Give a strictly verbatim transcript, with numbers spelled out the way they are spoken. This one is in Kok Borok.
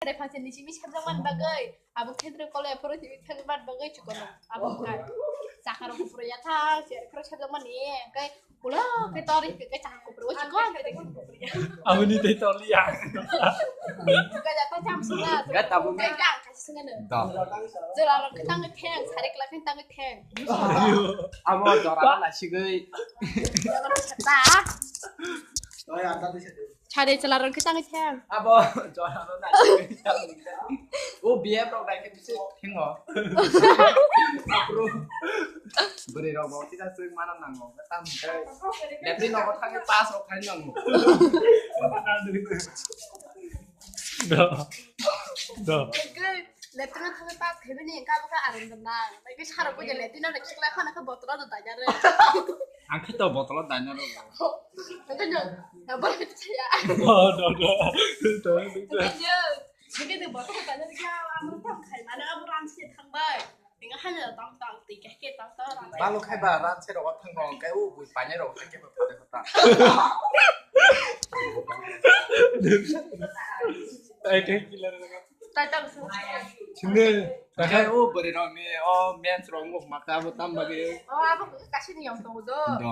Khe phang se nisi mi sabjak man bagwi, abo khe tre kole phoro timi thang man bagwi chukon. Abo khai. Chakar ko phoro ya tha, se phoro sabjak man ni, kai ulo ke tori ke chakar ko phoro chukon. Aboni tei tori ya. Ka ja ta cham suna. Ga tabu. Kai ga ka suna ne. Da. Jora ro ke tang theng, sare kla ke tang theng. Abo jora la sigwi. Jora ta. Oi, anda tu sini. Chade chwla rok khe tangwi thang. Abo jora no na. O B F rok dai khe bisi thingo. Bwrwi rok bo tisa swi mana nango. Tam hwnkhe. Lepri nogo thangwi pass rok khai nango. Do. Do. Lepri no thangwi pass khai bini ka bwkha aram da nang. Lepri saro ko je lepri no lepri khlai khana khe botolo da dai jare. Ang khe to botolo daina rw. Entonces, no, no por qué te ya. No, no, no. Entonces, entonces, ¿qué te botolo daina ya? Amo tam khai mana amo ran se thang bai. Tenga hanya tang tang ti ke ke tang tang ran. Balu khai ba ran se ro thang no kai u bui panya ro khai ke ba pade kota. Ai ke kila. Sini. Kai o bwrwi rok ni o mens rok wngma kha abo tam bagwi. O abo kasi ni yong tongo do. Do.